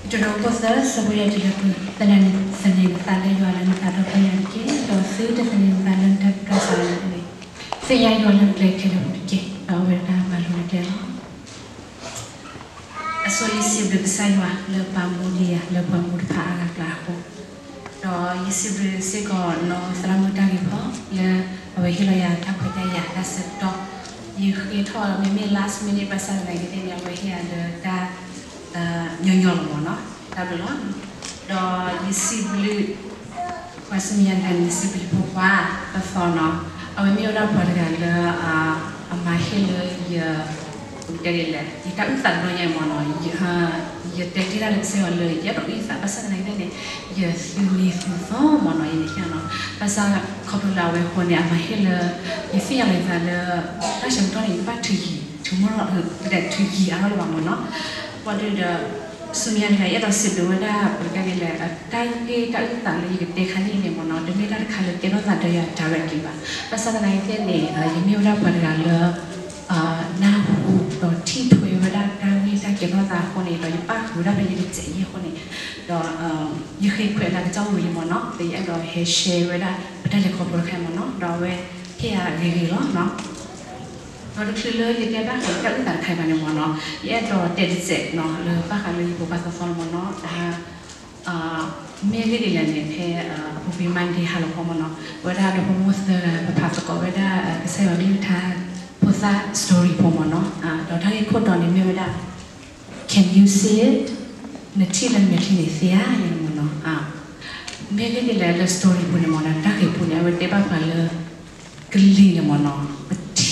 တရိၤခိၣ်သၢ ဆၢဖိယဲၢ်တုၤလၢဃု, သနာ်က့ သန့ၤနသးလၢယွၤလၢနသးဒီဖျၢၣ်ညါတက့ၢ်, ဒီးသုတသန့ၤနသးလၢနတၢ်ကစီၣ်တဂ့ၤ, သ့ၣ်ညါယွၤလၢနကျဲခဲလၢာ်ပူၤတက့ၢ်, ဒီးအဝဲတၢ်မၤလိနကျဲလီၤ. အဆိယစံးဘျုးကစၢ်ယွၤလၢပာ်မူဒံးယၤလၢပှၤမူတဖၣ်အဂၤအကျါအဃိ, ဒီးယစံးဘျုးစ့ၢ်ကီးနီၢ်သရၣ်မုၣ်တၢ်ဂ့ၤဖီ လၢအဝဲဟ့ၣ်လီၤယၤတၢ်ခွဲးတၢ်ယာ်တၢ်ဆၢကတီၢ်, ယဃ့ထီၣ်မ့မ့ၢ် last minute ဘၣ်ဆၣ်သနာ်က့သ့ၣ်န့ၣ် အဝဲဟ့ၣ်ယၤလၢတၢ် ညီညီလီၤမ့ၢ်နီၤ, တၢ်ဘျုးလီၤ. ဒီးယစံးဘျုး ပှၤဆူမဲာ်ညါတဂၤန့ၣ် ယစံးဘျုးယဖိခွါ ပသီနီၤ, အဝဲမ့ၢ်ဝဲဒၣ်ပှၤတဂၤလၢ အမၤဟ့ၣ်လၢယ ပကတဲဒ်လဲၣ် ယတၢ်အုၣ်သးတဘျီညါမ့ၢ်နီၤ, ယတဲတ့ၢ်တၢ်လၢကစၢ်ယွၤလၢယအဲၣ်ဒိးအုၣ်ယသး ဘၣ်ဆၣ်သနာ်က့သ့ၣ်န့ၣ် ယသုးမံၤသုးသီမ့ၢ်နီၤ, ယန့ၣ်နီၤ, ဘၣ်ဆၣ်ခီဖျိလၢအဝဲအဃိန့ၣ် အမၤဟ့ၣ်လၢ ယသ့ၣ်ညါလီၤယသးလၢ တၢ်ဆၢကတီၢ်န့ၣ် ယကဘၣ်ထုးယံၤ ထုးမီၢ် ထုးယံၤအါထီၣ်လၢၤဘၣ်မ့ၢ်နီၤ, ပှၤဒုဒီး ဆူမဲာ်ညါတဂၤ ယအဲၣ်ဒိးစံးဘျုးဝဲဒၣ် ပကတဲဒ်လဲၣ် တၢ်ဂ့ၢ်တၢ်အုၣ်သးလၢယကတဲခါန့ၣ်န့ၣ်မ့ၢ်နီၤ, တမ့ၢ်တၢ်တခါလၢကဲထီၣ်သးဒီးယၤ directly ဘၣ်. ဘၣ်ဆၣ်သနာ်က့သ့ၣ်န့ၣ် ယမ့ၢ်ဝဲဒၣ်ပှၤတဂၤလၢ နၢ်ဟူဒီးထံၣ်ထွဲဝဲဒၣ်တၢ်ဂ့ၢ်တၢ်ကဲထီၣ်သးအဃိန့ၣ် ဒီးယပၣ်ဃုာ်ဝဲဒၣ်ဖဲယတစဲးယဲၢ်အဃိန့ၣ်, ဒီး ယဃ့ခွဲးလၢကစၢ်အိၣ်ဝံၤလံမ့ၢ်နီၤ, ဒီးယအဲၣ်ဒိးဟဲ share ဝဲဒၣ် ပတၢ်လဲၤခီဖျိတခါမ့ၢ်နီၤ, ဒီးအဝဲဟ့ၣ်ယၤဂ့ၤဂ့ၤလီၤ. ဒီးတချုးလၢယတဲဘၣ်ဃးလၢတၢ်အုၣ်သးတခါအံၤဘၣ်န့ၣ်မ့ၢ်နီၤ, ယအဲၣ်ဒိးတဲတစဲးနီၤ လၢဘၣ်ဃးလၢယဖိခွါသီသီလီၤမ့ၢ်နီၤ, တၢ် မ့ၢ်ဂ့ၢ်ဒ်လဲၣ်န့ၣ် ဖဲအပူၤကွံာ် Monday ဟါလီၤခီမ့ၢ်နီၤ, ဝဲဒၣ်ဒီဖိမိၢ်သၢဂၤ ပဖးသကိးဝဲဒၣ် ကစၢ်ယွၤကလုၢ်ကထါဖိသၣ် story ဖိမ့ၢ်နီၤ, ဒီးတၢ်ဂ့ၢ်ခိၣ်တီန့ၣ်မ့ၢ်ဝဲဒၣ် Can you see it? နထံၣ်လၢမဲာ်ချံန့ၣ်သ့ဧါ ယဲန့ၣ်မ့ၢ်နီၤ. မ့ၢ်ဂ့ၢ်ဒ်လဲၣ်လၢ story ပူၤန့ၣ်မ့ၢ်နီၤ တၢ်ဂ့ၢ်ပူၤန့ၣ် အဝဲတဲဘၣ်ပှၤလၢ ကလံၤန့ၣ်မ့ၢ်နီၤ ပထံၣ်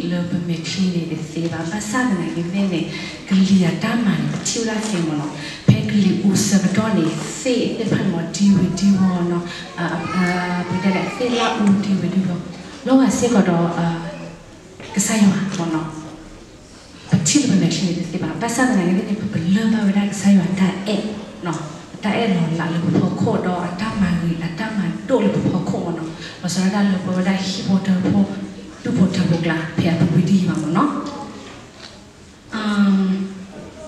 လၢပမဲာ်ချံန့ၣ်တသ့ဘၣ်. ဘၣ်ဆၣ်သနာ်က့သ့ၣ်န့ၣ် ကလံၤအတၢ်မၤန့ၣ် ပထံၣ်ဝဲဒၣ်သ့မ့ၢ်နီၤ. ဖဲကလံၤအူအဆၢကတီၢ်န့ၣ် သ့ၣ်သ့ၣ်တဖၣ်န့ၣ်မ့ၢ် ဒံဝံၤဒံဝီၤနီၤ, ပတဲလဲၣ် သ့ၣ်လၣ်အူဒံဝံၤဒံဝီၤ လီၤဂာ်စ့ၢ်ကီးဒီး ကစၢ်ယွၤမ့ၢ်နီၤ ပထံၣ်လၢပမဲာ်ချံန့ၣ်တသ့ဘၣ်. ဘၣ်ဆၣ်သနာ်က့သ့ၣ်န့ၣ် ပလၢၢ်ဘၣ်ဝဲဒၣ်ကစၢ်ယွၤတၢ်အဲၣ်, အတၢ်အဲၣ်လီၤလးလၢပဖီခိၣ် ဒီးအတၢ်မၤဂ့ၤ အတၢ်မၤဒိၣ်လၢပဖီခိၣ်မ့ၢ်နီၤ. လီၤဆီဒၣ်တၢ်လၢပဝဲဒၣ်ဟံၣ်ဖိတၢ်ဖိ ဒူၣ်ဖိထၢဖိကျါ ဖဲအပူၤကွံာ်ဒ်အံၤဘၣ်မ့ၢ်နီၤ.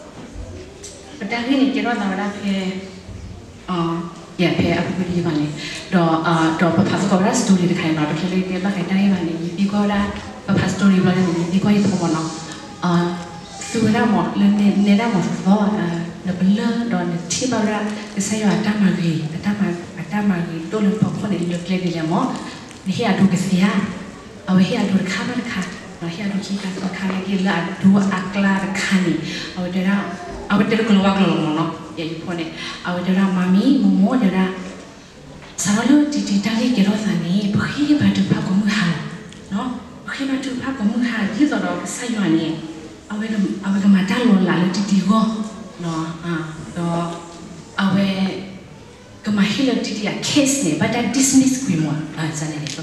ပတၢ်ဂ့ၢ်န့ၣ်ကဲထီၣ်သးဝဲဒၣ်ဖဲ ယဲၢ်ဖဲအပူၤကွံာ်ဒ်အံၤဘၣ်န့ၣ်, ဒီး ဒီးပဖးသကိးဝဲဒၣ် story တခါအံၤနီၤ, တချုးလၢယတဲဘၣ်ဃးတၢ်ဂ့ၢ်ဘၣ်န့ၣ် ယသံကွၢ်ဝဲဒၣ် ပဖး story ဘျီန့ၣ် ယသံကွၢ်ယဖိမ့ၢ်နီၤ, သုဝဲဒၣ်မ့ၢ်လၢနဲဒၣ်မ့ၢ်သီသီ နပလၢၢ်ဒီးနထံၣ်ဘၣ်ဝဲဒၣ် ကစၢ်ယွၤအတၢ်မၤဂ့ၤ အတၢ်မၤဂ့ၤဒိၣ်လၢနဖီခိၣ်န့ၣ် လၢကျဲဒ်လဲၣ်မ့ၢ် နဟ့ၣ်အဒိကသ့ဧါ. အဝဲဟ့ၣ်အဒိတခါဘၣ်တခါ, ဟ့ၣ်အဒိခံခါသၢခါ လၢက့ၤလၢအဒိအကျါတခါန့ၣ် အဝဲတဲဒၣ် အဝဲတဲတကလီၤဝါကလီၤလီၤမ့ၢ်နီၤ, ယဲၢ်ယဖိန့ၣ် အဝဲတဲဒၣ် မၤမံၤ မိၢ်မိၢ်တဲဒၣ် စးထီၣ်လၢတံၤတံၤတၢ်ဂ့ၢ်ကဲထီၣ်သးန့ၣ် ပဃ့ဘါထုကဖၣ်ကိးမုၢ်ဟါလီၤ. ပဃ့ဘါထုကဖၣ်ကိးမုၢ်ဟါ ဒ်သိးဒီးကစၢ်ယွၤန့ၣ် အဝဲကမၤတၢ်လီၤလးလၢတံၤတံၤအဂီၢ်, ဒီး အဝဲ ကမၤဟ့ၣ်လၢတံၤတံၤအ case န့ၣ် ဘၣ်တၢ် dismiss ကွံာ်မ့ၢ် န့ၣ် သီသီန့ၣ်တဲန့ၣ်, အ့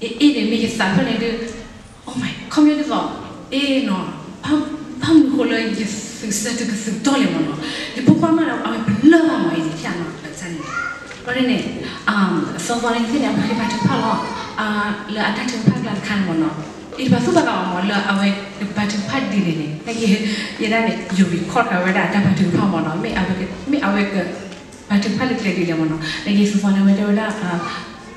အ့န့ၣ်မ့ၢ်ယသးဖျၢၣ်န့ၣ်ဒုး အိၣ်မး ခီပညီဒ်သိး အ့နီၤ ဘၣ်မနုၤဃိလၢယသုးစၢၤတကသုးတီၢ်လဲၣ်မ့ၢ်နီၤ, ယဖိခွါမးဒီး အဝဲပလၢၢ်ဘၣ်မ့ၢ်အံၤန့ၣ် ဖျါနီၤ န့ၣ်, ဘျီန့ၣ် သီသီန့ၣ်သ့ၣ်န့ၣ် အဝဲဃ့ဘါထုကဖၣ်လီၤ လၢအတၢ်ထုကဖၣ်ကျါတခါန့ၣ်မ့ၢ်နီၤ, ယတဘၣ်သူၣ်ဘၣ်သးဘၣ်မ့ၢ် လၢအဝဲကဘါထုကဖၣ်ဒ်န့ၣ်န့ၣ် နက့ ယဲဒၣ်န့ၣ် ယ record ဃာ်ဝဲဒၣ်အတၢ်ဘါထုကဖၣ်မ့ၢ်နီၤ, မ့ၢ်အဝဲက ဘါထုကဖၣ်လၢကျဲဒ်လဲၣ်မ့ၢ်နီၤ, နက့ သီသီန့ၣ် အဝဲတဲဝဲဒၣ်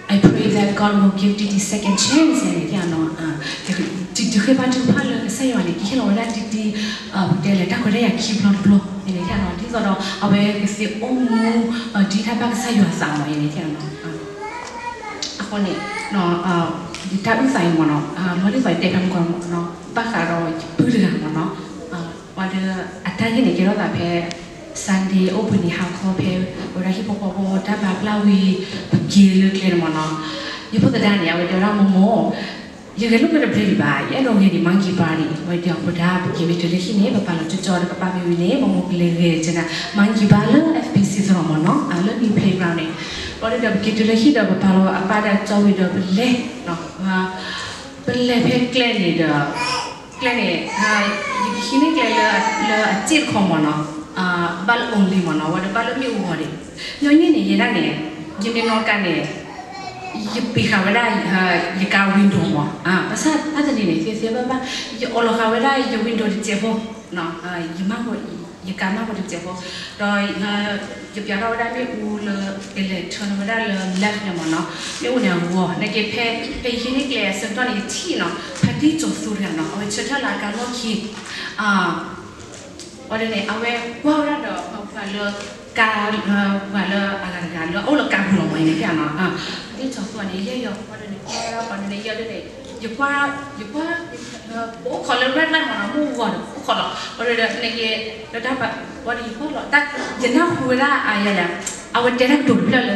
I pray that God will give တံၤတံၤ second chance န့ၣ် ယဃ့ဘါထုကဖၣ်လၢကစၢ်ယွၤန့ၣ် ကဟ့ၣ်လီၤဝဲဒၣ်တံၤတံၤ ပတဲလဲၣ် တၢ်ခွဲးတၢ်ယာ်ခံဘျီတဘျီန့ၣ် ဒ်သိးဒီး အဝဲကသ့အိၣ်မူ ဒ်တၢ်ဘၣ်ကစၢ်ယွၤသးမ့ၢ်အံၤန့ၣ် အဃိန့ၣ် ယတၢ်အုၣ်သးအံၤမ့ၢ်နီၤ လီၤဒ်သိးယတဲဖဲမုၢ်ကီၢ်မ့ၢ်နီၤ ဘၣ်ဃးဒီးယပုၢ်တဂၤမ့ၢ်နီၤ ပှၤဒီး အတၢ်ဂ့ၢ်န့ၣ် ကဲထီၣ်သးဖဲ Sunday အိၣ်ဘှံးနံၤဟါခီဖဲ ဝဲဒၣ်ဟံၣ်ဖိဃီဖိတၢ်ပာ်ဖျါဝံၤ ပက့ၤလၢကျဲန့ၣ်မ့ၢ်နီၤ ယဖိသဒါန့ၣ် အဝဲတဲဝဲဒၣ် မိၢ်မိၢ် ယဂဲၤလိာ်ကွဲတဘျီဒံးဘၣ် ယအဲၣ်ဒိးဂဲၤဒံး Monkey Bar ဒံး ဝဲဒၣ်အဃိဒၣ် ပက့ၤဝံၤတုၤလၢဟံၣ်န့ၣ် ပပာ်လီၤကၠီကၠီဒီး ပပာ်မ့ၢ်ဝံၤန့ၣ် မိၢ်မိၢ်ကလဲၤဂဲၤကနၤ Monkey Bar လၢ F B C သရိာ်မ့ၢ်နီၤ လၢ new playground န့ၣ် ဘျီဒုဒီး ပက့ၤတုၤလၢဟံၣ်ဒီး ပပာ်လီၤအပၢ်ဒီးကၠီဝံၤဒီး ပလဲၤ ပလဲၤဖဲကျဲန့ၣ်ဒီး ကျဲန့ၣ် ယကဟံးန့ၢ်ကျဲလၢအစ့ၣ်တခီမ့ၢ်နီၤ ဘၣ်လၢ only မ့ၢ်နီၤ ဝဲဒီးဘၣ်လၢမ့ၣ်အူဂီၤဒံး ညီနုၢ်န့ၣ် ယဲဒၣ်န့ၣ် ယမ့ၢ်နီၣ်ကါန့ၣ် ယပ့ၤဃာ်ဝဲဒၣ် ယကါ window မ့ၢ် ဘၣ်ဆၣ်ဘၣ်တနံၤန့ၣ် သ့သ့ဘၣ်ဘၣ် ယအိးလီၤဃာ်ဝဲဒၣ်ယ window တစဲးဖိ ယမၢ်ဂီၤ ယကါမၢ်ဖိတစဲးဖိ, ဒီး ယပျးထီၣ်ဝဲဒၣ်မ့ၣ်အူလၢ ကလဲၤထၢဝဲဒၣ်လၢ left န့ၣ်မ့ၢ်နီၤ, မ့ၣ်အူန့ၣ်အဂီၤ နာ်က့ဖဲ ဖဲယဟံးန့ၢ်ကျဲအဆၢကတီၢ်န့ၣ် ယထံၣ်နီၤ ဖါတံၢ်စီၤသူတဂၤနီၤ အဝဲဆၢထၢၣ်လၢအကါလီၢ်ခံ အဝဲန့ၣ် အဝဲကွၢ်ဝဲဒၣ်ဒီး ပှၤလၢ ကါ ပှၤလၢအဂၤတဂၤလၢအအိၣ်လၢကါပူၤလီၤမ့ၢ်အံၤန့ၣ် ဖဲနီၤ, ဖါတံၢ်စီၤသူန့ၣ် ယဲၢ်ယီၤ ပှၤဒ်န့ၣ် ကွၢ်ဝဲဒၣ်ပှၤဒ်န့ၣ် ယဲၢ်ဒ်န့ၣ် ယကွၢ် ယကွၢ် ပအိၣ်ခိးလၢ red light မ့ၢ်နီၤ မ့ၣ်အူဂီၤဒီး ပအိၣ်ခိးလီၤ ပှၤဒ်န့ၣ် လၢတၢ်ဘၣ် ပှၤဒ်ယကွၢ်လီၤ တၢ် ယနၢ်ဟူဝဲဒၣ်အယဲလဲၣ် အဝဲတဲတၢ်ကတိၤတဖျၢၣ်လၢ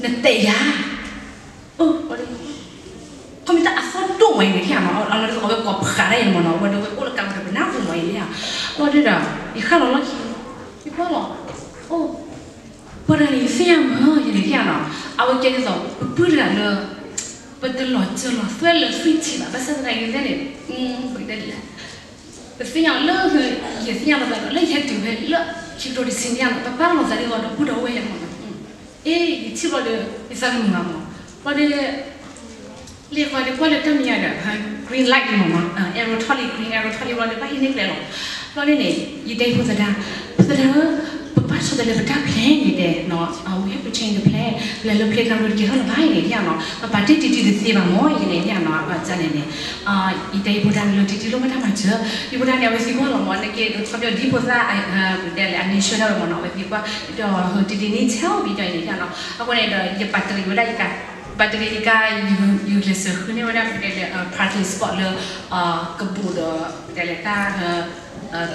နတဲယၤ အၢ ပှၤဒ် ခီမ့ၢ်တၢ်အသီၣ်ဒိၣ်မ့ၢ်အံၤန့ၣ် ထံၣ်ဧါနီၤ အလီၤဒ်သိးအဝဲကိးဖးဒၣ်အံၤမ့ၢ်နီၤ အဝဲဒၣ်ဝဲအိၣ်လၢကါပူၤဒီးပနၢ်ဟူမ့ၢ်အံၤန့ၣ်ဧါ, ဘျီဒ်ဒီး ယဃၣ်လီၤလီၢ်ခံ ယကွၢ်လီၤ အိၣ် ပှၤတဂၤန့ၣ် ယသ့ၣ်ညါမ့ၢ်ယန့ၣ်ထံၣ်ဧါနီၤ အဝဲကဲဒ်သိး ပပုၢ်တဂၤလၢ ပတလီၤစၢၤလီၤသွဲၣ်လၢသွံၣ်ထံဘၣ် ဘၣ်ဆၣ်သနာ်က့သ့ၣ်န့ၣ် ပကတဲဒ်လဲၣ် ပသ့ၣ်ညါလၢ ယသ့ၣ်ညါလီၤသးဒီး လၢယဟဲတုၤဖဲလၢ ခံကထိတဆံန့ၣ်ဧါနီၤ ပပာ်လီၤသးဒ်သိးဒီပုၢ်ဒီဝဲၢ်မ့ၢ်နီၤ အ့ ယထံၣ်ဘျီဒီး ယသးကမုာ်မးမ့ၢ် ဘျီဒီး လ့ၣ်ဃီဒီးကွၢ်လၢတၢ်မံၤညါဒီး green light န့ၣ်မ့ၢ်နီၤ arrow ထီၣ်လံ green arrow ထီၣ်လံ ဘျီဒီးဘၣ်ဟံးန့ၢ်ကျဲလီၤ ဘျီန့ၣ်န့ၣ် ယတဲဖိသဒါ ဖိသဒါဧၢ ပပၢ်ဆီတလဲပတၢ် plan န့ၣ်တဲ we have to change the plan လဲၤလၢ playground တကဲထီၣ်လၢၤဘၣ်အံၤန့ၣ် ထံၣ်ဧါနီၤ ပပာ်တ့ၢ်တံတံတသ့ဘၣ်မ့ၢ်အံၤန့ၣ် ထံၣ်ဧါနီၤ ဘၣ်န့ၣ်န့ၣ် ယတဲယဖိဒါန့ၣ်လၢတံတံလိၣ်ဘၣ်တၢ်မၤစၢၤ ယဖိဒါန့ၣ် အဝဲသံကွၢ်လီၤမ့ၢ် နက့ၤခီပညီဒ်ဖိသၣ် ပတဲလဲၣ် အန့ဆၢထၢၣ်ဝဲမ့ၢ်နီၤ အဝဲသံကွၢ် ဒီးတံတံန့ၣ် tell ဝံၤဒီးအံၤန့ၣ် ထံၣ်ဧါနီၤ အဃိန့ၣ်ဒီး ယပာ်တရံးဝဲဒၣ်ယကါ ပာ်တရံးယကါ ယကျဲးစၢးဃုန့ၢ်ဝဲဒၣ် ပတဲလဲၣ် parking spot လၢ ကဘူးဒီး ပတဲလဲၣ် တၢ်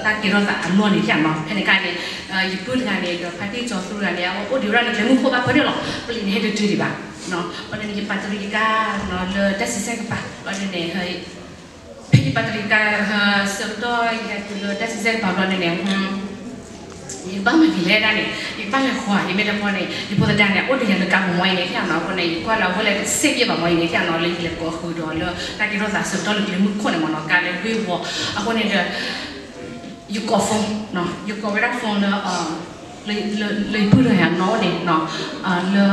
တၢ်ကဲထီၣ်သးအလီၢ်န့ၣ် ထံၣ်ဧါနီၤ ဖဲန့ၣ်အခါန့ၣ် ယပုၢ်တဂၤန့ၣ်ဒီး ဖါတံၢ်စီၤသူတဂၤန့ၣ် အဝဲအိၣ်ဒံးဝဲဒၣ်လၢကျဲမုၢ်ခိၣ်ဘၣ်ဖဲန့ၣ်လီၤ ပလံၤန့ၣ်ဟဲတတုၤဒံးဘၣ် ဘျီန့ၣ် ယပာ်တရံးယကါ လၢတၢ်စံးဆဲၣ်ကပၤ ဘျီန့ၣ် ဖဲယပာ်တရံးယကါ ဆၢကတီၢ်ယဟဲတုၤလၢတၢ်စံးဆဲၣ်ကပၤ ဘျီန့ၣ်န့ၣ် ယကဘၣ်မၤဒ်လဲၣ်ဒၣ်န့ၣ် ယကဘၣ်လဲၤဃီ ယမ့ၢ်တဘျီန့ၣ် ယဖိသဒါန့ၣ် အိၣ်ဒီးယၤလၢကါပူၤမ့ၢ်အံၤန့ၣ် ထံၣ်ဧါနီၤ အဃိန့ၣ် ယကွၢ်လၢအဝဲလဲၤတစ့ၢ်ကီးဘၣ်မ့ၢ်အံၤန့ၣ် ထံၣ်ဧါနီၤ လၢယလဲၤကိးဃုာ်ဒီးလၢတၢ်ကဲထီၣ်သးဆၢကတီၢ်လၢကျဲမုၢ်ခိၣ်န့ၣ်မ့ၢ်နီၤ ကါလဲၤဝ့ၤဝီၤ အဃိန့ၣ်ဒီး ယကိး phone ယကိးဝဲဒၣ် phone လၢ လၢယပုၢ်တဂၤနီၤန့ၣ် လၢ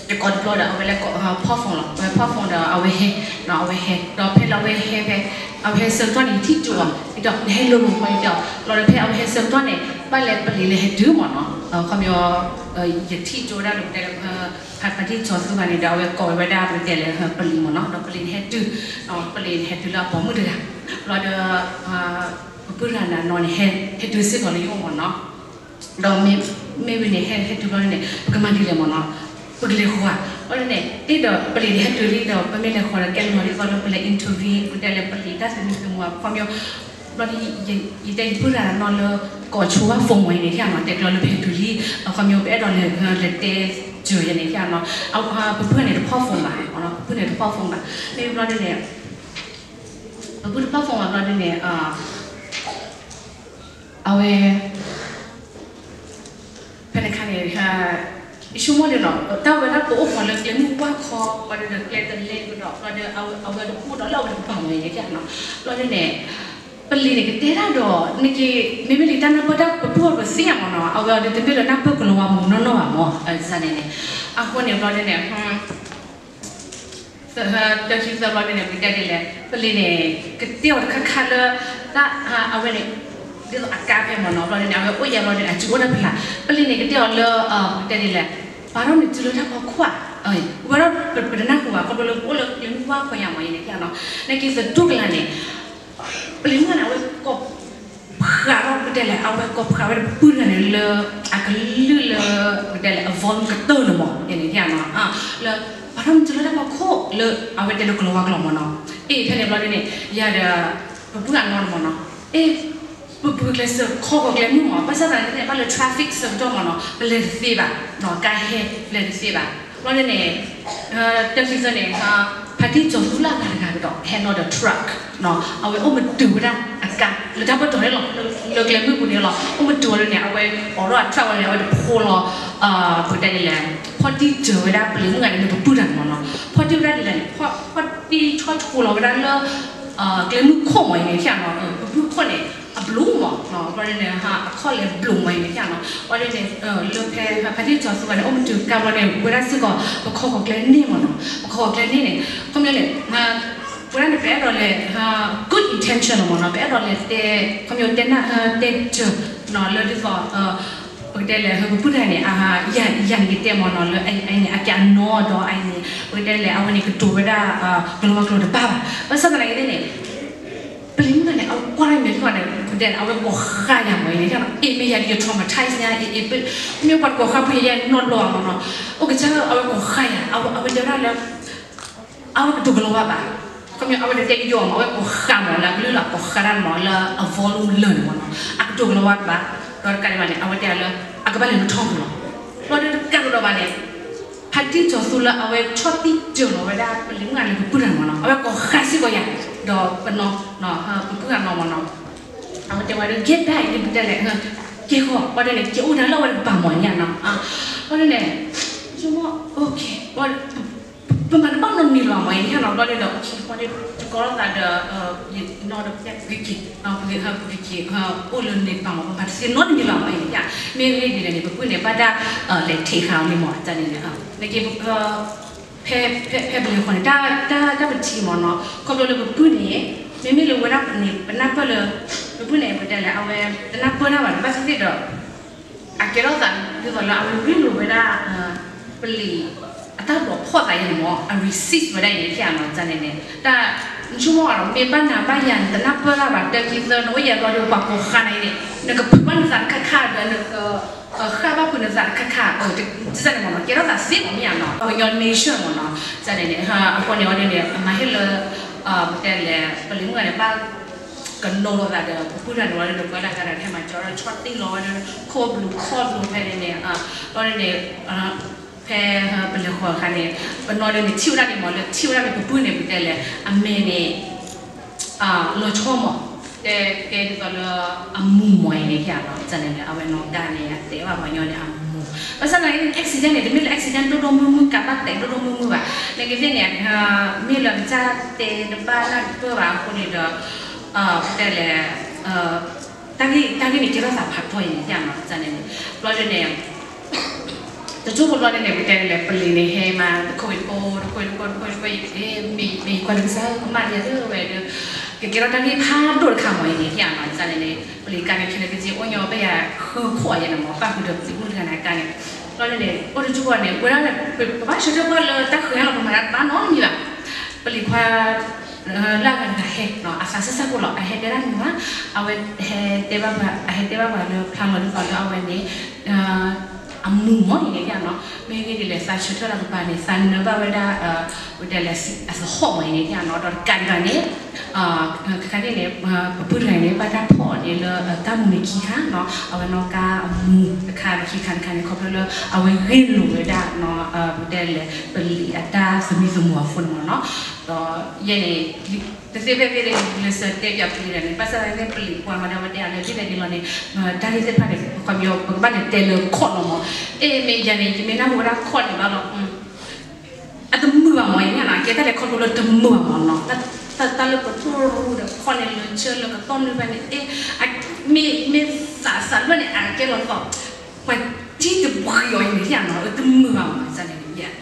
ယကိးတဘျီဒီး အဝဲလဲၤကိး ဖီၣ် phone လီၤ အဝဲဖီၣ် phone ဒီး အဝဲဟဲ အဝဲဟဲ ဒီးဖဲလၢအဝဲဟဲဖဲ အဝဲဟဲဆၢကတီၢ်န့ၣ် ယထံၣ်ကၠိအီၤ ယတဲ နဟဲလိၤလိၤမ့ၢ် ယတဲအီၤ ဘျီဒီးဖဲအဝဲဟဲဆၢကတီၢ်န့ၣ် ဘၣ်လဲၤပလံၤလဲၤဟဲတုၤမ့ၢ်နီၤ ခီပညီ ယထံၣ်ကၠိဝဲဒၣ်လၢပတဲလၢ ဖါတံၢ်စီၤသူဂၤန့ၣ်ဒီး အဝဲကိးဝဲဒၣ်ပတဲလဲၣ် ပလံၤမ့ၢ်နီၤ ဒီးပလံၤန့ၣ်ဟဲတုၤ ပလံၤန့ၣ်ဟဲတုၤလၢအပိာ်မုၣ်တဂၤ ဘျီဒီး ပပုၢ်တဂၤန့ၣ်နီၤန့ၣ် ဟဲတုၤစ့ၢ်ကီးလၢယအိၣ်မ့ၢ်နီၤ ဒီးမ့ၢ်ဝံၤန့ၣ် ဟဲဟဲတုၤဘျီန့ၣ် ပကမၤဒ်လဲၣ်မ့ၢ်နီၤ ပကလဲၤဃီဧါ ဘျီန့ၣ် တ့ၢ်ဒီးပလံၤန့ၣ်ဟဲတုၤလံဒီး ပမ့ၢ်လဲၤဃီဒီး ကဲလီၤဒ်သိးလၢပလဲၤ interview ပတဲလဲၣ် ပလံၤတၢ်သးမံသးမုာ် ခီပညီ ဘျီဒီး ယတဲယပုၢ်တဂၤနီၤလၢ ကိးဆိဝဲ phone မ့ၢ်အံၤန့ၣ် ထံၣ်ဧါနီၤ တဲကျီလၢပဟဲတုၤလံ ခီပညီ ပအဲၣ်ဒိးလဲၤ လဲၤတဲစၢၤယဲန့ၣ် ထံၣ်ဧါနီၤ ပပုၢ်န့ၣ်တဖီၣ် phone ဘၣ် ပပုၢ်န့ၣ်တဖီၣ် phone ဘၣ် မ့ၢ်ဘျီဒ်န့ၣ် ပပုၢ်တဖီၣ် phone ဘၣ် ဘျီဒ်န့ၣ် အဝဲ ဖဲန့ၣ်အခါန့ၣ် ယဆိကမိၣ်ဒ်နီၤ တၢ်ဝဲဒၣ်ပအိၣ်ခိးလၢကျဲမုၢ်ဝါခီ ဘျီဒီးကျဲတလဲကဒီး ဘျီဒီးအဝဲတအိၣ်ဒီးလၢအဝဲတကပၤမ့ၢ်အံၤန့ၣ် ထံၣ်ဧါနီၤ ဘျီဒ်န့ၣ် ပလံၤန့ၣ်ကတဲဒၣ်ဒီး နက့ၤ မ့မ့ၢ်လံတၢ်နၢ်ပၢၢ်တၢ်ပပုၢ်အီၤပသ့ၣ်ညါမ့ၢ်နီၤ အဝဲအီၤဒီးတမ့ၢ်လၢနၢ်ပၢၢ်ကလီၤဝါမူးနီၢ်နီၢ်ဘၣ်မ့ၢ် န့ၣ်န့ၣ် အဃိန့ၣ် ဘျီဒ်န့ၣ် တၢခံသၢဘျီဒ်န့ၣ် ပကတဲဒ်လဲၣ် ပလံၤန့ၣ် ကတဲအီၤတခါခါလၢ တၢ် အဝဲန့ၣ် ဒ်သိးအကါဖဲမ့ၢ်နီၤ ဘျီဒ်န့ၣ် အဝဲအိၣ်ယဲၢ်ဘျီဒ်န့ၣ် အစုအိၣ်တၢ်ဖျါ ပလံၤန့ၣ် ကတဲအီၤလၢ ပကတဲဒ်လဲၣ် ပာ်ထီၣ်နစုလၢတၢ်ဖီခိၣ်ဧါ ဝဲဒၣ်ပတနၢ်ဟူဘၣ် ခီဖျိလၢပအိၣ်လၢကျဲမုၢ်ဝါခီညါမ့ၢ်အံၤန့ၣ် ထံၣ်ဧါနီၤ နက့ၤသတူၢ်ကလာ်န့ၣ် ပလံၤမုၣ်န့ၣ် အဝဲကိး ဖျါထီၣ်ပတဲလဲၣ် အဝဲကိးဖျါဝဲဒၣ်ပပုၢ်တဂၤန့ၣ်လၢ အကလုၢ်လၢ ပတဲလဲၣ် အ volume ကတၢၢ်န့ၣ်မ့ၢ် ယန့ၣ် ထံၣ်ဧါနီၤ လၢ ပာ်ထီၣ်မ့ၢ်တုၤလၢတၢ်ဖီခိၣ်လၢ အဝဲတဲလၢကလီၤဝါကျိာ်မ့ၢ်နီၤ အ့ ဖဲန့ၣ်ဘျီဒ်န့ၣ် ယၤဒီး ပပုၢ်အနီၢ်န့ၣ်မ့ၢ်နီၤ အ့ ပပုၢ်ကျဲးစၢးခီဂီၤကျဲမုၢ်မ့ၢ် ဘၣ်ဆၣ်သနာ်က့န့ၣ် ဘၣ်လၢ traffic ဆၢကတီၢ်မ့ၢ်နီၤ ပလဲၤတသ့ဘၣ် ကါဟဲလဲၤတသ့ဘၣ် ဘျီဒ်န့ၣ် တၢခံသၢန့ၣ် ဖါတံၢ်စီၤသူလၢအဂၤတဂၤကဒီး ဟဲနီၤဒီး truck အဝဲအိၣ်မ့ၢ်တုၤဝဲဒၣ်အကါ လၢတၢ်ပတီၢ်န့ၣ်လီၤ လၢကျဲမုၢ်ပူၤန့ၣ်လီၤ အိၣ်မ့ၢ်တုၤဝဲဒၣ်န့ၣ် အဝဲအိးထီၣ်အ truck ဝဲန့ၣ် အဝဲတဖိလီၤ ပတဲဒ်လဲၣ် ဖီၣ်တံၢ်စၢၤဝဲဒၣ်ပလံၤမုၣ်ဂၤန့ၣ် မ့ၢ်ပပုၢ်တဂၤန့ၣ်မ့ၢ်နီၤ ဖီၣ်တံၢ်ဝဲဒၣ်ဒ်လဲၣ်န့ၣ် ဖီၣ်တံၢ်ဆီတကိးလီၤဝဲဒၣ်လၢ ကျဲမုၢ်ခိၣ်မ့ၢ်အံၤန့ၣ် ထံၣ်ဧါနီၤ ပပုၢ်ခိၣ်န့ၣ် အဘျုးမ့ၢ် ဘျီဒ်န့ၣ် အခီၣ်လဲၤဘျုးမ့ၢ်အံၤန့ၣ် ထံၣ်ဧါနီၤ ဘျီဒ်န့ၣ် လၢဖဲဖါတံၢ်စီၤသူဂၤန့ၣ် အိၣ်မ့ၢ်တုၤကါဘျီန့ၣ် ဝဲဒၣ်စ့ၢ်ကီး ပခီဂီၤကျဲန့ၣ်မ့ၢ်နီၤ ပခီဂီၤကျဲန့ၣ်န့ၣ် ခီပညီန့ၣ် ဝဲဒၣ်န့ၣ် ပအဲၣ်ဒိးလဲၤ good intention လီၤမ့ၢ်နီၤ, ပအဲၣ်ဒိးလဲၤတဲ ခီဖျိတဲနၢ်ဟၢတဲစၢၤနီၤ လၢဒ်သိး ပကတဲလဲၤ ဟၢ ပပုၢ်တဂၤန့ၣ် အ ယၤန့ၣ်ကတဲမ့ၢ်နီၤ လၢအအံၤန့ၣ် အကဲအနီၢ်ဒီးအအံၤန့ၣ် ပကတဲလဲၤ အဝဲန့ၣ်ကတိၤဝဲဒၣ် ကလီၤဝါကျိၤတဘၣ်ဘၣ်. ဘၣ်ဆၣ်သနာ်က့န့ၣ် ပလံၤမုၣ်တဂၤန့ၣ် အဝဲကွၢ်တၢ်မ့ၢ်တခီန့ၣ် ပတဲန့ၣ် အဝဲကိးဃါယၤမ့ၢ်အံၤန့ၣ် အ့ၣ် မ့ၢ်ယၤဒ်ယ traumatize ညါ အ့ၣ် အ့ၣ် မ့ၢ်ပှၤတကိးဃါပှ့ၤယဲနီတဘျီဘၣ်မ့ၢ်နီၤ, အိၣ်ကစၢ် အဝဲကိးဃါယၤ အဝဲတဲဝဲဒၣ်လၢ အဝဲကတိၤကလီၤဝါဘၣ်, ခီဖျိအဝဲတတဲကယီမ့ၢ် အဝဲကိးဃါမ့ၢ်လၢအကလုၢ်လီၤ ကိးဃါတၢ်မ့ၢ်လၢအ volume လၢာ်န့ၣ်မ့ၢ်နီၤ, အကတိၤကလီၤဝါတဘၣ်, ဒီးတကးဒံးဘၣ်န့ၣ် အဝဲတဲလၢ အကဘၣ်လဲၤလၢထီၣ်ပူၤလီၤ, ဘျီဒီးတကးဒံးဘၣ်န့ၣ် ဖါတံၢ်စီၤသူလၢအဝဲဆီၣ်တံၢ်စၢၤလီၤဝဲဒၣ်ပလံၤမုၣ်တဂၤလၢပပုၢ်တဂၤမ့ၢ်နီၤ အဝဲကိးဃါစ့ၢ်ကီးယၤ, ဒီးပနီၤ ပပုၢ်ဂၤနီၤမ့ၢ်နီၤ, အဝဲတဲဝဲဒၣ် get back န့ၣ် ပတဲလဲၣ် ကဲဃီ ဘျီဒီးန့ၣ် ကဲအိၣ်ဒၣ်လၢအဝဲတကပၤမ့ၢ်ညါနီၤ, ဘျီဒီးန့ၣ် ဆိကမိၣ် ပမၤတဘၣ်နီတမံၤလၢၤဘၣ်မ့ၢ်အံၤန့ၣ်နီၤ, ဘျီဒီး ဘျီဒီး တကီလိာ်သးဒီး ယနီၢ်ဒီးပကက့ၤ ပကက့ၤ အိၣ်လၢန့ၣ်တကပၤမ့ၢ် ပမၤတသ့နီတမံၤလၢၤဘၣ်မ့ၢ်အံၤန့ၣ်, မ့ၢ်ဂ့ၢ်ဒ်လဲၣ်န့ၣ် ပပုၢ်န့ၣ် ဘၣ်တၢ်လဲၤထံးဃာ်အီၤန့ၣ်မ့ၢ်တၢ်န့ၣ်န့ၣ်, နက့ ဖဲ ဖဲ ဖဲပလဲၤဃီန့ၣ် တၢ် တၢ် တၢ်ပထံၣ်မ့ၢ်နီၤ ခီဖျိလၢပပုၢ်န့ၣ် မ့မ့ၢ်လၢဝဲဒၣ်န့ၣ် ပနၢ်ပၢၢ်လၢ ပပုၢ်န့ၣ် ပတဲလဲၣ် အဝဲ တနၢ်ပၢၢ်တၢ်ဘၣ် ဘၣ်သ့ၣ်သ့ၣ်ဒီး အကဲထီၣ်သး ဒ်သိးလၢအဝဲရ့လိာ်ဝဲဒၣ် ပလံၤ အတၢ်ဘျုးဖှီၣ်သးအံၤန့ၣ်မ့ၢ် အ resist ဝဲဒၣ်အံၤန့ၣ် ကန့ၣ်န့ၣ် တၢ် နဆိကမိၣ်ဘၣ်ဒီး မ့ၢ်ဘၣ်နၤဘၣ်ယၤ နတနၢ်ပၢၢ်တၢ်ဘၣ် တၢ်ခံသၢ နအိၣ်ယဲၢ်ဘျီဒီး ပှၤကိးဃါနၤအံၤန့ၣ် နကဖုးဘၣ်နသးတခါခါဒီး နက ဃၣ်ဘၣ်ဖုးနသးတခါခါ တစဲန့ၣ်မ့ၢ်နီၤ ကဲထီၣ်သးသ့မ့ၢ်မ့ၢ်ဧါနီၤ ပှၤကညီ nation မ့ၢ်နီၤ ကန့ၣ်န့ၣ် အဃိန့ၣ်ဝဲဒၣ်န့ၣ် အမၤဟ့ၣ်လၢ ပတဲလဲၣ် ပလံၤမုၣ်ဂၤန့ၣ် ဘၣ်ကနိလိာ်သးဒီး ပပုၢ်တဂၤန့ၣ်ဝဲဒၣ်ဒီး ပှၤဒၣ်ဂၤဒီး ဟဲမၤစၢၤဒီး ဆီၣ်တံၢ်လီၤဝဲဒၣ် ခိၣ်ဘျုးခီၣ်ဘျုးဖဲန့ၣ်န့ၣ် ဘျီန့ၣ်န့ၣ် ဖဲပလဲၤဃီအခါန့ၣ် ပနီၢ်ဒုန့ၣ် ထံၣ်ဝဲဒၣ်န့ၣ်မ့ၢ် လၢထံၣ်ဝဲဒၣ်န့ၣ် ပပုၢ်န့ၣ် ပတဲလဲၣ် အမဲာ်န့ၣ် လီၤဆီမး တဲကဲဒ်သိးလၢ အမူၤမးအံၤန့ၣ် ကန့ၣ်န့ၣ် အဝဲနီၢ်ကါန့ၣ် အတဲဘၣ်ပှၤကညီန့ၣ် အမူၤ ဘၣ်ဆၣ်သနာ်က့ accident န့ၣ် တမ့ၢ်လၢ accident ဒိၣ်ဒိၣ်မုၢ်မုၢ် ကးဘၣ်တဲာ်ဒိၣ်ဒိၣ်မုၢ်မုၢ်ဘၣ် နကသ့ၣ်န့ၣ် မ့ၢ်လၢကစၢ်တဲတဘၣ်နၢ်တပၢၢ်ဘၣ်အဃိန့ၣ်ဒီး ပတဲလဲၣ် တၢ်ဂ့ၢ်န့ၣ် ကဲထီၣ်သးဖးထီအံၤန့ၣ် ကန့ၣ်န့ၣ် ဘျီဒုန့ၣ် တကၠိဖိဘျီဒုန့ၣ် ပတဲလဲၣ် ပလံၤန့ၣ် ဟဲမၤတခိၣ်ဝံၤတခိၣ် တခိၣ်တခိၣ်တခိၣ်တခိၣ် မ့ၢ်ကွၢ်လၢကစၢ်ကမၣ်ဒ်သိးဝဲဒီး ကကဲထီၣ်တၢ်ဂ့ၢ်ဖးဒိၣ်တခါမးအံၤန့ၣ် ကန့ၣ်န့ၣ် ပလံၤကါန့ၣ် ခဲလၢာ်ကစ့အိၣ်ညီဘၣ်ယၤဃုခိၣ်အယဲၢ်န့ၣ်မး ပၣ်ဃုာ်ဒီးပလံၤမုၣ်တဂၤန့ၣ်ကါန့ၣ် ဘျီဒုန့ၣ် အိၣ်တကၠိဖိန့ၣ် ဝဲဒၣ်န့ၣ် ပဘၣ်ဆၢထၢၣ်ပှၢ်လၢတၢ်ဃၤလီၤ ပမၤတၢ်တဘၣ်နီတမံၤဘၣ် ပလံၤခွါ လၢအဂၤတဂၤဟဲ အသးစၢ်စၢ်ဖိလီၤ အဟဲတဲတၢ်မုာ်ဘၣ် အဝဲဟဲတဲဘၣ်ပှၤ အဟဲတဲဘၣ်ပှၤလၢဖျါလီၤဒ်သိးလၢအဝဲန့ၣ် အမူၤမးအံၤန့ၣ်နီၤ မ့ၢ်ဂ့ၢ်ဒ်လဲၣ် သးဆၢထၢၣ်လၢကပၤန့ၣ် သးနၢဘၣ်ဝဲဒၣ် ဝဲတဲလဲၣ် အသဟီၣ်မးအံၤန့ၣ်နီၤ ဒီးတကးဒံးဘၣ်န့ၣ် ခဲခါန့ၣ်န့ၣ် ပပုၢ်တဂၤန့ၣ် ဘၣ်တၢ်ဖီၣ်အီၤန့ၣ်လၢတၢ်မူၤန့ၣ်ခံခါနီၤ အဝဲနီၢ်ကါအမူၤတခါ ခံခါတခါန့ၣ် ခီဖျိလၢ အဝဲဂ့ၢ်လိာ်ဝဲဒၣ် ပတဲလဲၣ် ပလံၤအတၢ်သမံသမိးအဃိန့ၣ်မးနီၤ ဒီးယဲန့ၣ် တသ့ဖဲသ့ၣ်န့ၣ် လၢစၢတဲပၠးပလံၤတဂၤန့ၣ် ဘၣ်ဆၣ်သနာ်က့ ပလံၤပှၤမၤဒၣ်ဝဲတဲအလၢဒ်လဲၣ်ဒ်လဲၣ်န့ၣ် တၢ်ဂ့ၢ်သ့ၣ်တဖၣ်န့ၣ် ခီပညီ ပကဘၣ်လဲၤတဲလၢခီၣ်လီၤမး အဲၣ်မ့ၢ်ယၤန့ၣ် ယမ့ၢ်နၢ်ဟူဝဲဒၣ်ခီၣ်န့ၣ်ဘၣ်လီၤ အတမုာ်ဘၣ်မး ယန့ၣ်နီၤ ကဲတၢ်လဲၤခီဖျိလၢတမုာ်ဘၣ်မးနီၤ တၢ်လၢပထိၣ်ရူဒီးခီၣ်န့ၣ် လၢဆၢလၢကတီၢ်နုၤဖဲန့ၣ် အဲၣ် မ့ၢ်သးစးလွဲၢ်န့ၣ် အကဲလီၤသီၣ် ပှၤတံၢ်တပှံၤအီၤအံၤန့ၣ် ယန့ၣ်နီၤ တမုာ်ဘၣ်မး န့ၣ်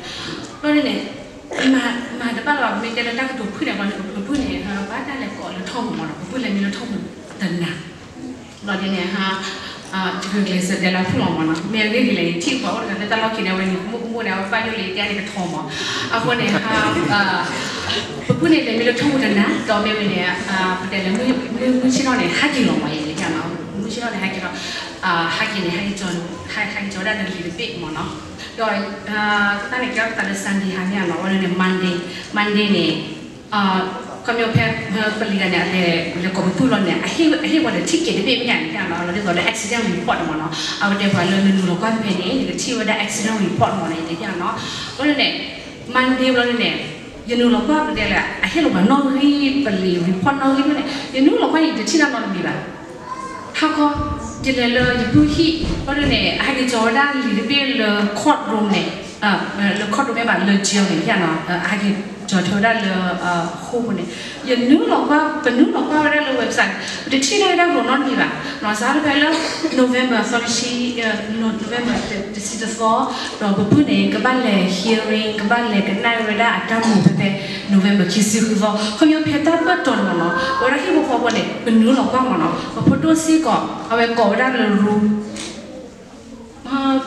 ဘျီန့ၣ်န့ၣ် မၤတဘၣ်လီၤ မ့ၢ်တဲလၢတၢ်ကတိၤဖုၣ်န့ၣ် ဘျီန့ၣ် ပပုၢ်န့ၣ် ဘၣ်တၢ်လဲၤကိးလၢထီၣ်ပူၤမးနီၤ ပပုၢ်လဲၤမံလၢထီၣ်ပူၤတနၤ ဘျီဒ်န့ၣ် ယဂုာ်ကျဲးစၢးတဲလၢဖုၣ်လီၤမးနီၤ မ့ၢ်အဂ့ၢ်ဒ်လဲၣ် ယထံၣ်ပှၤအိၣ်တဂၤလၢတၢ်လီၢ်ခံန့ၣ် အဝဲန့ၣ် ကမူၣ်ကမူၣ်န့ၣ် အဝဲပၢ်ယိၣ်လံ တဲန့ၣ်ကထီမး အဃိန့ၣ် ပပုၢ်န့ၣ် လဲၤမံလၢထီၣ်ပူၤတနၤ ဒီးမ့ၢ်ဝဲန့ၣ် ပတဲလၢ မုၢ်ဆ့ၣ်ထီၣ်န့ၣ် ဟးက့ၤလီၤမး ယန့ၣ် မုၢ်ဆ့ၣ်ထီၣ်န့ၣ် ဟးက့ၤလီၤ ဟးက့ၤန့ၣ် ဟးက့ၤကၠီ ဟးက့ၤကၠီဝဲဒၣ်လၢလံာ်တဘ့ၣ်မးနီၤ ဒီး တၢ်န့ၣ်ကဲထီၣ်သးလၢ Sunday ဟါန့ၣ်နီၤ ဝဲန့ၣ် Monday Monday န့ၣ် ခီပညီဖဲ ပလံၤဂၤန့ၣ် အလဲၤ လဲၤကိးပပုၢ်လီၤန့ၣ် အဟ့ၣ်ဝဲဒီး ticket တဘ့ၣ်မ့ၢ်ညါန့ၣ်နီၤ လီၤဒ်သိးလၢ accident report န့ၣ်မးနီၤ အဝဲတဲပှၤလၢနနုာ်လီၤကွၢ်ဖဲန့ၣ် နကထံၣ်ဝဲဒၣ် accident report မးန့ၣ် ယန့ၣ်နီၤ ဘျီန့ၣ် Monday ဘျီန့ၣ် ယနုာ်လီၤကွၢ်ပတဲလၢ အဟ့ၣ်လီၤပှၤနီၣ်ဂံၢ်ပလံၤ report နီၣ်ဂံၢ်န့ၣ် ယနုာ်လီၤကွၢ်န့ၣ် ယတထံၣ်တၢ်နီတမံၤဘၣ် ဟါခီ ယလဲၤလၢယပုၢ်ဟံၣ် ဘျီဒ်န့ၣ် အဟဲက့ၤကၠီဝဲဒၣ်လံာ်တဘ့ၣ်လၢ court room န့ၣ် လၢ court room မ့ၢ်ဘၣ်လၢ jail န့ၣ် ယန့ၣ်နီၤ အဟဲက့ၤ ကၠီၣ်ထွဲဝဲဒၣ်လၢ အဃိန့ၣ် ယနုာ်လီၤကွၢ် ပနုာ်လီၤကွၢ်ဝဲဒၣ်လၢ website ပတထံၣ်တၢ်ဂ့ၢ်တၢ်ကျိၤနီတမံၤဘၣ်. စးထီၣ်ဖဲလၢ November သီတဆံ November တဆံတသီ, ဒီးပပုၢ်န့ၣ် ကဘၣ်လဲၤ hearing ကဘၣ်လဲၤကနၣ်ဝဲဒၣ်အတၢ်မူဖဲဖဲ November ခံဆံဃုသီ ခီဖျိဖဲတၢ်ပၢၢ်တီၤန့ၣ်မ့ၢ်နီၤ ပဝဲဒၣ်ဟံၣ်ဖိဃီဖိန့ၣ် ပနုာ်လီၤကွၢ်မ့ၢ်နီၤ ပဖိဒိၣ်စ့ၢ်ကီး အဝဲကိးဝဲဒၣ်လၢ ရူ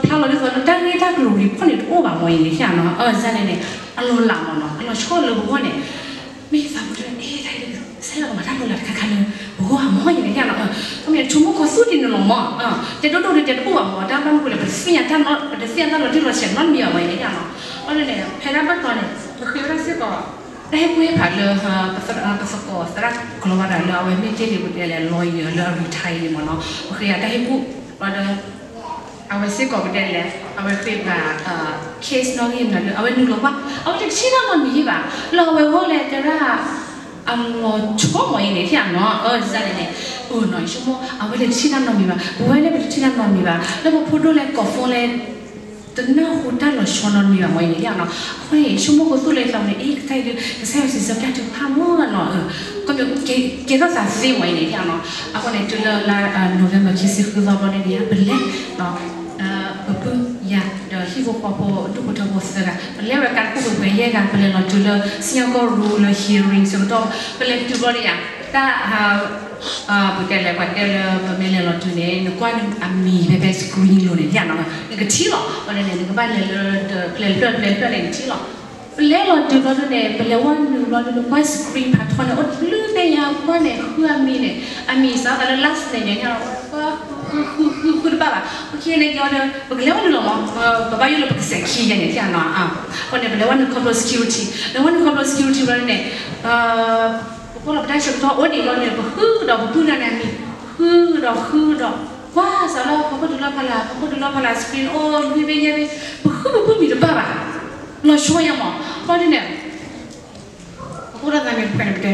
ဖျါလီၤဒ်သိးလၢတၢ်ဂ့ၢ်တၢ်ကျိၤ report န့ၣ်တအိၣ်ဘၣ်မ့ၢ်အံၤန့ၣ် ယန့ၣ် အန့ၣ်န့ၣ် အလီၤလးမ့ၢ်နီၤ အလီၤဆီလၢပဂီၢ်န့ၣ် မ့ၢ်သးပူၤတၢ်န့ၣ် အဲ တၢ်အံၤ ကစၢ်ယွၤကမၤတၢ်လီၤလးတခါခါလၢ ပဂီၢ်အမ့ၢ်အံၤန့ၣ် ယန့ၣ် အမ့ၢ်ဆိကမိၣ်ခီသူၣ်တံၢ်န့ၣ်လီၤမ့ၢ် တဲဒိၣ်ဒိၣ်ဒ်တဲတအိၣ်ဘၣ်မ့ၢ် တၢ်ဘၣ်မနုၤအဃိလဲၣ် ပတသ့ၣ်ညါတၢ်လီၤ ပတသ့ၣ်ညါတၢ်လီၤတံၢ်လီၤဆဲးနီတမံၤဘၣ်မ့ၢ်အံၤန့ၣ် ယန့ၣ် အန့ၣ်န့ၣ် ဖဲတၢ်ပၢၢ်တီၤန့ၣ် ပဃ့ဝဲဒၣ်စ့ၢ်ကီး တၢ်ဟ့ၣ်ကူၣ်ဟ့ၣ်ဖးလၢ ပသကိးသရၣ်ကလီၤဝါဒၣ်လၢ အဝဲမ့ၢ်တ့ၢ်ဒံးပတဲလဲၣ် lawyer လၢအ retire အံၤမ့ၢ်နီၤ ပဃ့အတၢ်ဟ့ၣ်ကူၣ် ဒီး အဝဲစ့ၢ်ကီးပတဲလဲၣ် အဝဲဃ့ဘၣ် case နီၣ်ဂံၢ်မနုၤဒီး အဝဲနုာ်လီၤကွၢ် အဝဲတထံၣ်တၢ်နီတမံၤဘၣ် လၢအဝဲဂီၢ်လဲၤတဲဒၣ် အလီၤဆီမ့ၢ်အံၤန့ၣ် ယန့ၣ် အန့ၣ်န့ၣ် အနီၤ ယဆိကမိၣ် အဝဲလဲၤတထံၣ်တၢ်နီတမံၤဘၣ် ပဝဲလဲၤပတထံၣ်တၢ်နီတမံၤဘၣ် လၢပဖိဒိၣ်လဲၤ confirm လဲၤ တနၢ်ဟူတၢ်လီၤဆီနီတမံၤဘၣ်မ့ၢ်အံၤန့ၣ် ယန့ၣ် အဃိန့ၣ် ဆိကမိၣ်ခီသူၣ်လၢယသးန့ၣ် အ့ ကစၢ်ယွၤ ကစၢ်ယွၤစံးဆၢပျၢ်ထုကဖၣ်မ့ၢ်နီၤ ကဲထီၣ်သးသ့မ့ၢ်အံၤန့ၣ် ယန့ၣ် အဃိန့ၣ် တုၤလၢလါ November ခံဆံဃုသီဘျီန့ၣ်န့ၣ် ပလဲၤ ပပုၢ်ယၤ ဒီးဟံၣ်ဖိဃီဖိ ဒူၣ်ဖိထၢဖိသၢဂၤ ပလဲၤဝဲကါတခိၣ်ပှဲၤပှဲၤယဲၢ်ဂၤ ပလဲၤလီၤတုၤလၢ စံၣ်ညီၣ်ကွီၢ်ရူလၢ hearing ဆၢကတီၢ် ပလဲၤတုၤဘျီန့ၣ်ယၤ တၢ် ပတဲလဲၣ် ပှၤတဲလၢပမ့ၢ်လဲၤလီၤတုၤန့ၣ် နကွၢ်နအမံၤဖဲဖဲ screen လိၤန့ၣ် ယန့ၣ် နကထံၣ်လီၤ ဘျီန့ၣ် နကဘၣ်လဲၤလၢ ပလဲၤဖျၢၣ် ပလဲၤဖျၢၣ်န့ၣ် နထံၣ်လီၤ ပလဲၤလီၤတုၤဘျီန့ၣ် ပလဲၤဝဲနုာ်ဘျီန့ၣ် နကွၢ် screen ဖးထီန့ၣ် အိၣ်တဘျုးဖဲညါ ကွၢ်န့ၣ် ဃုအမံၤန့ၣ် အမံၤစးသးလၢ last name န့ၣ် ကွၢ် ဃုဃုဃုဃုတဘၣ်ဘၣ် အဃိန့ၣ် ကဒီး ပကလဲၤဝဲနုာ်လီၤမး ပဘၣ်ယိၣ်လၢပကစဲးခံယဲၢ်န့ၣ် ယန့ၣ် အဃိန့ၣ် ပလဲၤဝဲနုာ်ခီဖျိ security လဲၤဝဲနုာ်ခီဖျိ security ဘျီန့ၣ် ပကွၢ်လီၤပတၢ်ဆၢကတီၢ်အိၣ်ဒံးဘျီန့ၣ် ပဃုကဒီး ပပုၢ်နၤန့ၣ်အမံၤ ဃုကဒီး ဃုကဒီး ကွၢ်စးလၢ ဖီခိၣ်တုၤလီၤဖီလာ် ဖီခိၣ်တုၤလီၤဖီလာ် screen အိၣ် လွံၢ်ဘ့ၣ်ယဲၢ်ဘ့ၣ် ပဃုပပုၢ်မံၤတဘၣ်ဘၣ် လီၤဆီယဲၢ်မး ဘျီဒ်န့ၣ် ပအိၣ်ဒၣ်သးန့ၣ် ပှဲၤန့ၣ်ပတဲ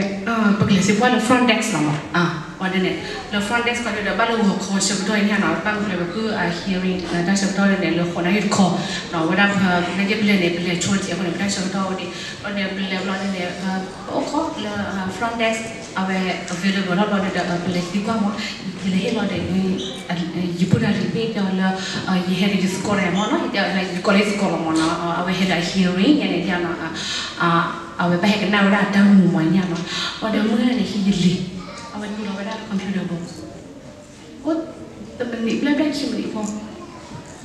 ပကလဲၤစံးပှၢ်လၢ front desk လီၤမး ဘျီဒ်န့ၣ် လၢ front desk ခီဒ်ဒီး ဘၣ်လၢဂီၤခီဆၢကတီၢ်အံၤန့ၣ်နီၤ ဘၣ်မနုၤလဲၣ် ပပုၢ်အ hearing တၢ်ဆၢကတီၢ်ဒ်န့ၣ် လၢဃိးနၣ်ရံၣ်တခီ ဝဲဒၣ် လၢကပလဲၤန့ၣ် ပလဲၤဆိတစဲးအဃိန့ၣ် ပတၢ်ဆၢကတီၢ်အိၣ်ဒံး ဘျီန့ၣ် ပလဲၤဘျီဒ်န့ၣ် ပအိၣ်ခိးလၢ front desk အဝဲ available ထီၣ်ဘျီဒ်ဒီး ပလဲၤသံကွၢ်မး ယလဲၤဟ့ၣ်လီၤဒီး ယပုၢ်တၢ်လံာ်ဘ့ၣ်ပျီလၢ ယဟဲဒီးယသကိးတဂၤမးနီၤ ယတဲ ယကိးလၢယသကိးလီၤမးနီၤ အဝဲဟဲဒီးအ hearing ယဲန့ၣ် အဝဲဘၣ်ဟဲကနၣ်ဝဲဒၣ်အတၢ်မူမးန့ၣ်နီၤ ဘျီဒီးမုၢ်ဂၤန့ၣ် ဟံးယလံာ် အဝဲနုာ်လီၤဝဲဒၣ်လၢ computer ဘိ အိၣ် တမံးနံးဘျဲၣ်ဘျဲၣ်ခံ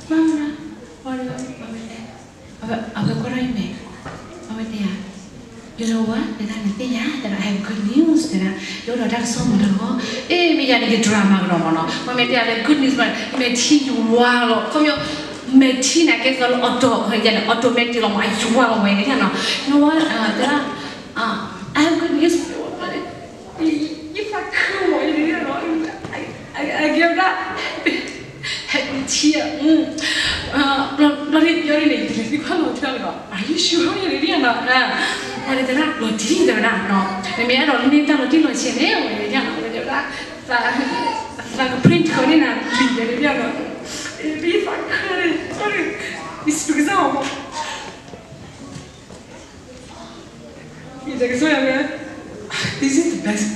မံးနံးဖိ မၤမၤ ဘျီဒီး အဝဲတဲ အဝဲကွၢ်ထီၣ်အံၤမဲာ် အဝဲတဲယၤ ယလီၤဝါ တဲဒၣ်နသ့ၣ်ညါ တဲဒၣ် I have good news တဲဒၣ် ယအိၣ်ဒီးတၢ်ကစီၣ်မုာ်တဂီၤ အ့ မ့ၢ်ယၤန့ၣ် ယ drama ကဒီးမးနီၤ ပှၤမ့ၢ်တဲယၤလၢ good news မး ယမဲာ်ထံယဝါလီၤ ခီဖျိ မဲာ်ထံန့ၣ် ကဲသိးလၢ auto ယၤန့ၣ် automatic လီၤမး အယဝါလီၤမး ယန့ၣ်နီၤ ယဝါ တဲဒၣ် I have good news ယသးခုမး ယန့ၣ်နီၤ အကဲဝဲဒၣ် ဟဲထံဧါ ဘျီန့ၣ် ယန့ၣ် ယလဲၤသံကွၢ်လီၤတၢ်ကဒီး Are you sure ယန့ၣ်နီၤ ပှၤန့ၣ်တဲဒၣ် လီၤတံၢ်တဲဝဲဒၣ်နီၤ နမ့ၢ်အဲၣ်ဒိးန့ၢ်တၢ်လီၤတံၢ်လီၤဆဲးန့ၣ် ဝဲယန့ၣ်နီၤ ဝဲတဲဝဲဒၣ် သးက print တခီန့ၣ်နၤ လံာ်ယန့ၣ်နီၤ ဘံသးခုန့ၣ် ယစူးကစၢ်အီၤ ယတဲကစီၣ်ယၤဝဲ this is the best,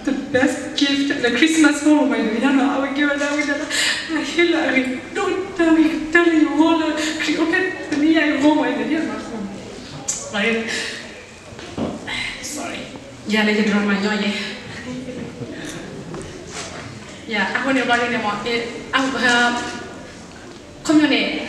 the best gift လၢ Christmas ဖိမး ယန့ၣ်နီၤ အဝဲကဲဝဲဒၣ်ဝဲဒၣ် အဟ့ၣ်လၢအဂ့ၤ ဒိၣ်တၢ်ဂ့ၤကတၢၢ်လၢယဂီၢ်လၢ ခရံာ်အိၣ်ဖျဲၣ်တနံၣ်ညါယဂီၢ်မး ယန့ၣ်နီၤ sorry ယၤလၢယ drama ညီယဲ ယၤ အဃိန့ၣ် ဘျီဒ်န့ၣ်မး ခီပညီန့ၣ်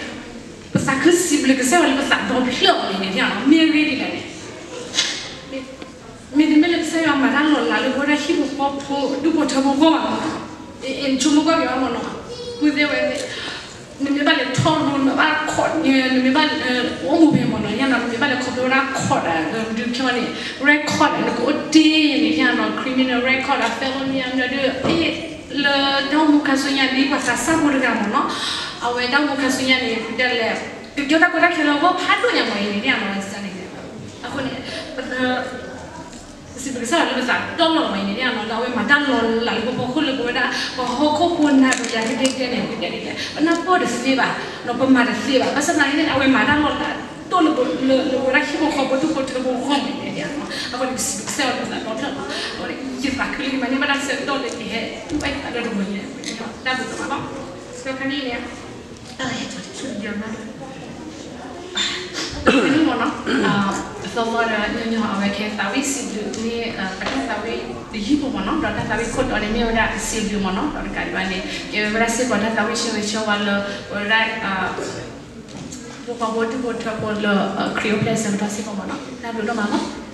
ပသးခုစံးဘျုးကစၢ်ယွၤလၢပသးဒီဖျၢၣ်အီၤန့ၣ်န့ၣ် မ့ၢ်ဂ့ၢ်ဒ်လဲၣ်န့ၣ် မ့တမ့ၢ်လၢကစၢ်ယွၤမၤတၢ်လီၤလးလၢပဝဲဒၣ်ဟံၣ်ဖိဃီဖိ ဒူၣ်ဖိထၢဖိအဂီၢ်ဘၣ်မး နဆိကမိၣ်ကွၢ်က့ၤဘၣ်မးနီၤ မ့ၢ်သ့ဝဲ နမ့ၢ်ဘၣ်လဲၤထီၣ်ရူ နဘၣ်ခီၣ် နမ့ၢ်ဘၣ် အိၣ်မူဖဲမးနီၤ ယၤနီၤ နမ့ၢ်ဘၣ်လဲၤခီဖျိဝဲဒၣ်ခီၣ်ဒီး ဒုးခဲမးန့ၣ် record ဒီး နကအိၣ်တ့ၢ်န့ၣ် ယၤနီၤ criminal record ဒီး felony မနုၤဒုး အ့ၣ် လၢတၢ်အိၣ်မူခါဆူညါဒ်ပှၤသးစၢ်ဖိတဂၤမးနီၤ အဝဲတၢ်အိၣ်မူခါဆူညါန့ၣ် ပတဲလဲၣ် ကကဲတၢ်ကီတၢ်ခဲလၢအဂီၢ်ဖးဒိၣ်ညါမးအံၤန့ၣ် ယၤနီၤ အဃိန့ၣ် ပ စံးဘျုးကစၢ်ယွၤလၢပသးတီၢ်လီၤမးအံၤန့ၣ် ယၤနီၤ လၢအဝဲမၤတၢ်လီၤလးလၢပဖီခိၣ်လၢပဝဲဒၣ် ပှၤဟီၣ်ခိၣ်ဖိနၤဒီးယၤကဒဲကဒဲန့ၣ် ပတဲဒ်လဲၣ် ပနၢ်ပၢၢ်တသ့ဘၣ် ပမၤတသ့ဘၣ် ဘၣ်ဆၣ်သနာ်က့န့ၣ် အဝဲမၤတၢ်လီၤလး လၢ လၢဝဲဒၣ်ဟံၣ်ဖိဃီဖိဒူၣ်ဖိထၢဖိအဂီၢ်န့ၣ် အဃိန့ၣ် ပစံးဘျုးကစၢ်ယွၤလၢသးဒီဖျၢၣ်လီၤ. အဃိန့ၣ် ယသးခုလၢယမၤန့ၢ်ဘၣ်တၢ်ဆၢကတီၢ်လၢကဟဲ ဝဲသးလၢတဂီၤညါ တၢ်ဘျုးဒိၣ်မးလီၤ. စခါန့ၣ်န့ၣ် တၢ်လၢဟဲထီၣ်တချုးယီၤမး မ့ၢ်မ့ၢ်နီၤ သီသီဒီးညီညီအဝဲခဲသးဝံၣ်စံးဘျုးန့ၣ် ပတၢ်သးဝံၣ်တယုၢ်ဖိမ့ၢ်နီၤ ဒီးတၢ်သးဝံၣ်ခိၣ်တီန့ၣ်မ့ၢ်ဝဲဒၣ်စံးဘျုးမ့ၢ်နီၤ ဒီးတကးဒံးဘၣ်န့ၣ် ကဲဝဲဒၣ်စ့ၢ်ကီးတၢ်သးဝံၣ်ဆၢဂ့ၤဆၢဝါလၢ ပဝဲဒၣ် ဖိဃီဖိဒူၣ်ဖိထၢဖိလၢ ခရံာ်အိၣ်ဖျဲၣ်ဆၢကတီၢ်စ့ၢ်ကီးမ့ၢ်နီၤ တၢ်ဘျုးဒိၣ်မးလီၤ.